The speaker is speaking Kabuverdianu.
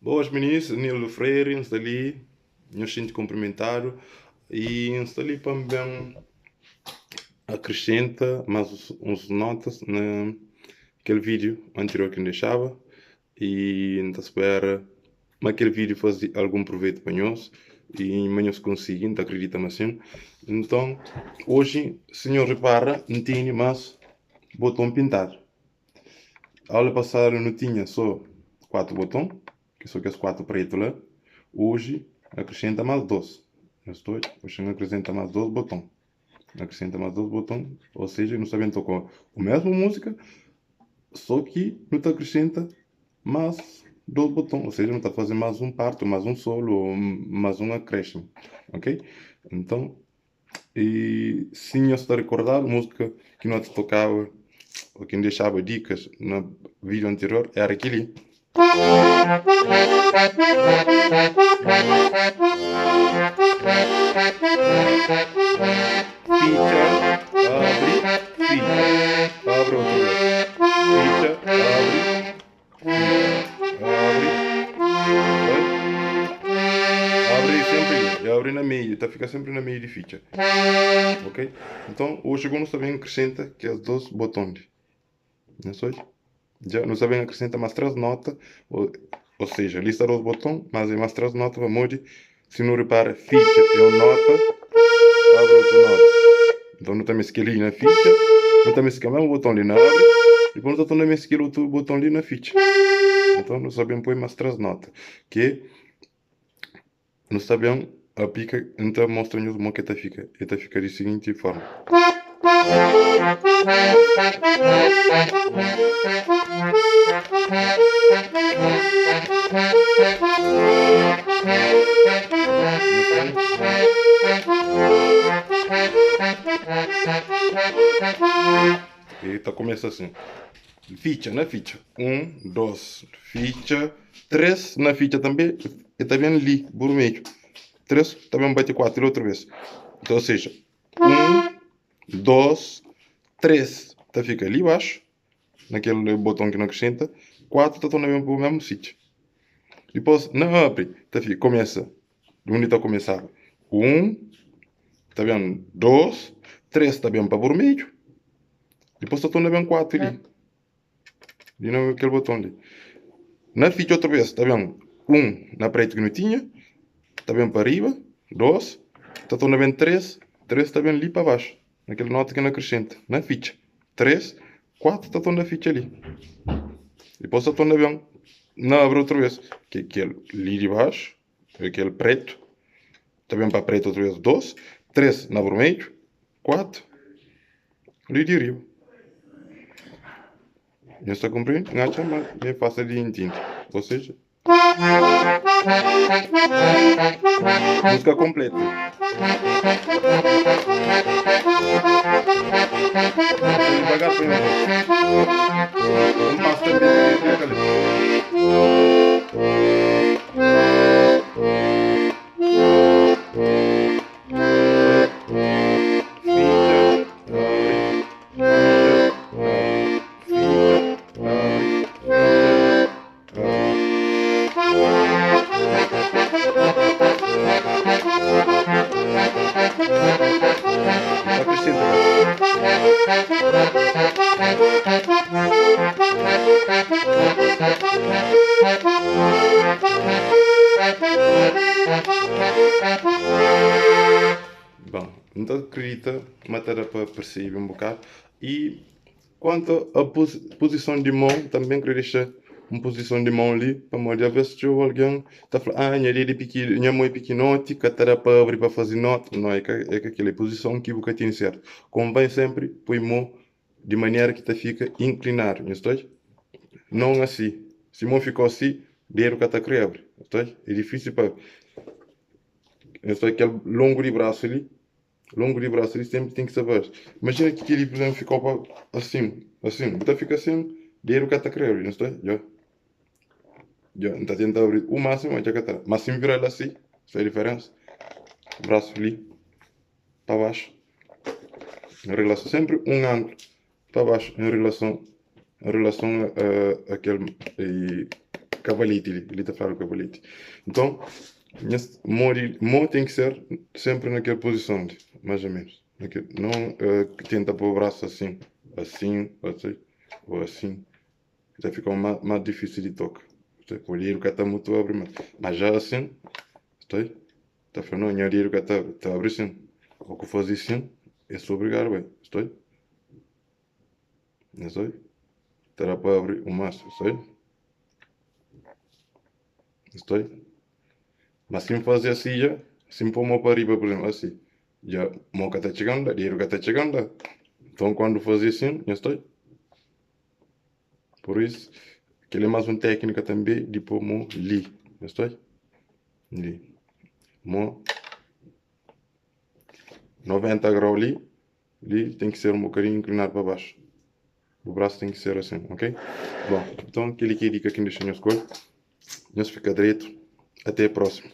Boas minis, Nildo Freire, N sta li, nhos xinti kunprimentadu y N sta li pa N ben akresenta más uns notas na kel vídiu anterior ki N dexaba y N ta spera ma kel vídiu faze algun pruvetu pa nhos y ma nhos konsigi, N ta akridita ma sin. Nton, oji si nhos ripara N tene más boton pintadu. Aula pasadu nu tinha so 4 boton, ki so kes 4 pretu la. Oji N akresenta mas 2. Nhos ta odja? Oji N akresenta mas 2 boton. N akresenta mas 2 boton, ou seja, nu sta ben toka o mesmu múzika, so ki nu ta akresenta mas 2 boton, ou seja, nu ta faze mas un parti, mas un solu, ou mas un akrésimu, ok? Nton. E si nhos ta rikordadu múzika ki no ta tokaba ô ki N dexaba dikas na vídiu anterior éra kel-li. Fitxa, abri, fitxa, abri otu bês, fitxa, abri. Abri. Oi. Abri sempre ali. Abri na meio. Ta fica sempre na meio di fitxa. Ok? Então, hoje como nós também acrescenta que as dois botões. Não sei? Já nós também acrescenta mais três notas. Ou, ou seja, lista dois botões, mas é mais três notas para modi. Se não repara, ficha é uma nota, abre outra nota. Então não também ali na ficha, não também se o mesmo botão ali na abre, depois não também se outro botão ali na ficha. Então nós sabemos pôr mais três notas, que nós sabemos aplica, então mostra-nos como que tá fica. E tá fica da seguinte forma. E ta kumesa asin, fitxa na fitxa, un, dos, fitxa, tres na fitxa tanbe, e ta ben li burmedju, tres ta ben bati kuatru li otu bes, ou seja, un, dos, tres ta fika li baxu na kel boton ki nu akresenta, 4 ta torna ben pa mesmu sitiu. Dipôs na abri ta fika kumesa di undi ta kumesaba, 1 ta ben 2, 3 ta ben pa burmedju, dipôs ta torna ben 4 li, di novu kel boton li. Na fitxa otu bês ta ben 1 na pretu ki nu tinha, ta ben pa riba, 2, ta torna ben 3, 3 ta ben li pa baxu. Na kel nota ki nu akresenta na fitxa 3, 4 ta torna fitxa li. Dipôs ta torna ben na abri otu bês. Ki kel li di baxu, é kel pretu. Ta ben pa pretu otu bês 2, 3 na burmedju, 4 li di riba. Nhos ta kunprende? N atxa ma é fásil di intende. Ou seja. Música completa. Devagar põe um passo também fica ali. Fica, abre, fica, Bon, N ta kridita ma ta da pa persebe un bokadu i Kuantu a puzison di mon, tanbê N krê dexa un puzison di mon li, pamodi alvês txeu algen ta fla, Ah, nha dedu é pikinu, nha mon é pikinoti, ka ta da pa abri pa faze nota. Nau, é ka é ka kel-li. É puzison ki bu ka tene sértu. Konvém sénpri poi mon di manera ki ta fika inklinadu. Nhos ta odja? Non asi. Si mon fika osi, dedu ka ta krê abri. Nhos ta odja? É difísil pa abri. Nhos ta odja kel longu di brasu li? Longu di brasu li senpri ten ki sta baixu. Imajina ki kel-li, pur izénplu, fika pa asin, asin. Bu ta fika asin, dedu ka ta krê abri. Nhos ta dja? Dja, N ta tenta abri u másimu, ma dja ka ta da. Má si N vira-l asi, sta diferénsa? Brasu li pa baxu, en relason, senpri un anglu pa baxu en relason, en relason a kel. Kavaleti li, li ta fladu kavaleti. Nton, nhas modi, mô ten ki ser senpri na kel puzison li, más ô ménus. Na kel, non tenta pô brasu asin, asin, asin ô asin. Ta fika más difísil di toka. O dedu ka ta mutu abri más. Má já asin, sta ta fla, no, nha dedu ka ta abri. Ta abri sin. Ô ku faze sin, é so obrigadu bai. Sta Nhos oi? Ta da pa abri un mas, nhos oi? Nhos oi? Ma si N faze asi dja, si N pô mô pa riba, pur izénplu, asi, dja mô ka ta txiga-m la, dedu ka ta txiga-m la. Nton, kandu faze asin, nhos ta oi? Pur isu, kel-li é más un téknika tanbê di pô mô li, nhos ta oi? Li. Mô 90 grau li. Li ten ki ser un bokadinhu inklinadu pa baxu. Bu brasu ten ki ser asin, ok? Bon, nton kel-li ki é dika ki N dexa nhos ku el. Nhos fika dretu. Até prósimu.